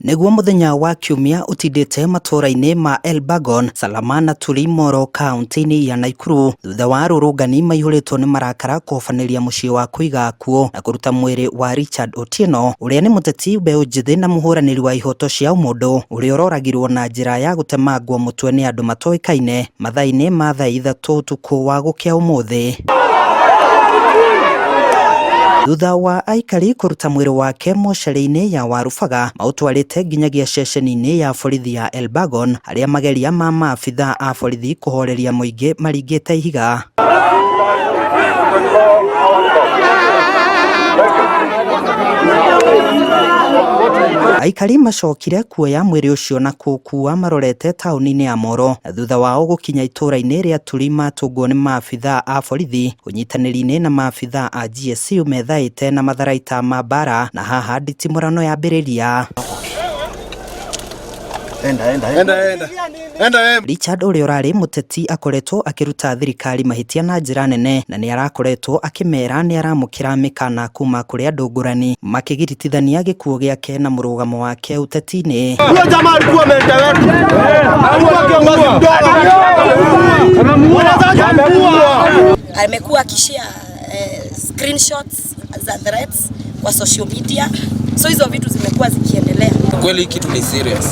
Nĩguo mũthenya wa Kiumia ũtindĩte matũũra-inĩ ma Elburgon, Salama na Turi Moro kaunti-inĩ ya Nakuru thutha wa arũrũngani maihũrĩtwo nĩ marakara kũhobanĩria mũciĩ wa kũiga akuũ na kũruta mwĩrĩ wa Richard Otieno ũrĩa nĩ mũteti mbeũ njĩthĩ na mũhũranĩri wa ihoto cia ũmũndũ ũrĩa ũroragirwo na njĩra ya gũtemangwo mũtwe nĩ andũ matoĩkaine mathaa-inĩ ma thaa 3 ũtukũ wa gũkĩa ũmũthĩ. Thutha wa aikari kũruta mwĩrĩ wake mocarĩ-inĩ ya Warubaga maũtwarĩte nginyagia ceceni-inĩ ya borithi ya Elburgon arĩa mageria ma maabitha a borithi kũhoreria mũingĩ maringĩte ihiga. Aikari macokire kuoya mwĩrĩ ũcio na kũũkuua marorete taũni-inĩ ya Moro na thutha wao gũkinya itũũra-inĩ rĩa Turi matũngwo nĩ maabitha a borithi ũnyitanĩri-inĩ na maabitha a GSU methaĩte na matharaita ma mbara na haha nditimũrano yambĩrĩria. Enda, enda, enda. Enda, enda. Richard ũrĩa ũrarĩ mũteti akoretwo akĩruta thirikari mahĩtia na njĩra nene na nĩ arakoretwo akĩmera nĩ aramũkĩra mĩkana kuma kũrĩ andũ ngũrani makĩgiritithania gĩkuũ gĩake na mũrũgamo wake ũteti-inĩ. Huyo jamaa alikuwa mentor wetu. Alikuwa kiongozi mdogo. Wanataka kumuua. Amekuwa akishare screenshots za threats kwa social media, so hizo vitu zimekuwa zikiendelea. Kweli kitu ni serious.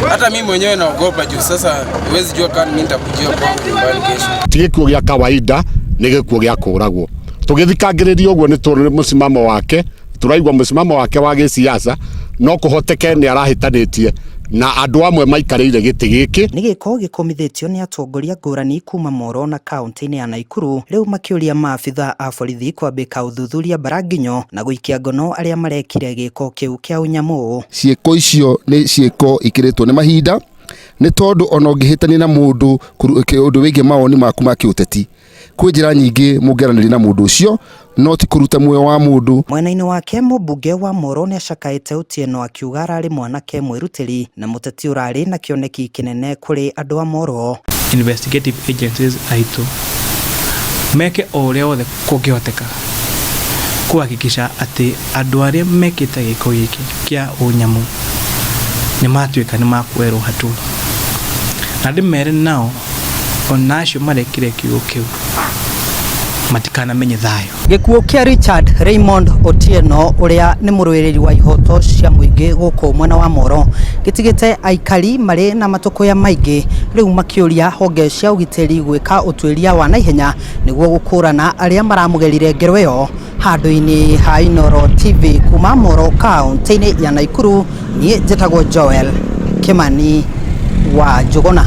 Hata mimi mwenyewe naogopa juu sasa huwezi jua kama mimi nitakujia kwangu nyumbani kesho. Ti gĩkuũ gĩa kawaida, nĩ gĩkuũ gĩa kũragwo. Tũgĩthikangĩrĩria ũguo nĩ tũrĩ mũsimamo wake, tũraigua mũsimamo wake wa gĩsiasa, no kũhoteke nĩ arahĩtanĩtie na andũ amwe maikarĩire gĩtĩ gĩkĩ. Nĩ gĩko gĩkũmithĩtio nĩ atongoria ngũrani kuma Moro na kaunti-inĩ ya Nakuru rĩu makĩũria maabitha a borithi kwambĩka ũthuthuria mbaranginyo na gũikia ngono arĩa marekire gĩko kĩu kĩa ũnyamũ. Ciĩko icio nĩ ciĩko ikĩrĩtwo nĩ mahinda, nĩ tondũ ona ũngĩhĩtania na mũndũ ũndũ wĩgiĩ mawoni maku ma kĩũteti, kwĩ njĩra nyingĩ mũngĩaranĩria na mũndũ ũcio, no ti kũruta muoyo wa mũndũ. Mwena-inĩ wake mũmbunge wa Moro nĩacakaĩte Otieno akiuga ararĩ mwanake mwĩrutĩri na mũteti ũrarĩ na kĩoneki kĩnene kũrĩ andũ a Moro. Investigative agencies aitũ meke o ũrĩa wothe kũngĩhoteka kuhakikisha atĩ andũ arĩa mekĩte gĩko gĩkĩ kĩa ũnyamũ nĩ matuĩka nĩ makuoerwo hatua, na ndĩmere nao ona acio marekire kiugo kĩu matikanamenye thayũ. Gĩkuũ kĩa Richard Raymond Otieno ũrĩa nĩ mũrũĩrĩri wa ihoto cia mũingĩ gũkũ mwena wa Moro gĩtigĩte aikari marĩ na matũkũya maingĩ rĩu makĩũria honge cia ũgitĩri gwĩka ũtuĩria wa naihenya nĩguo gũkũrana arĩa maramũgerire ngero ĩyo. Handũ-inĩ ha Inooro TV kuma Moro kaunti-inĩ ya Nakuru, niĩ njĩtagwo Joel Kimani wa Njũgũna.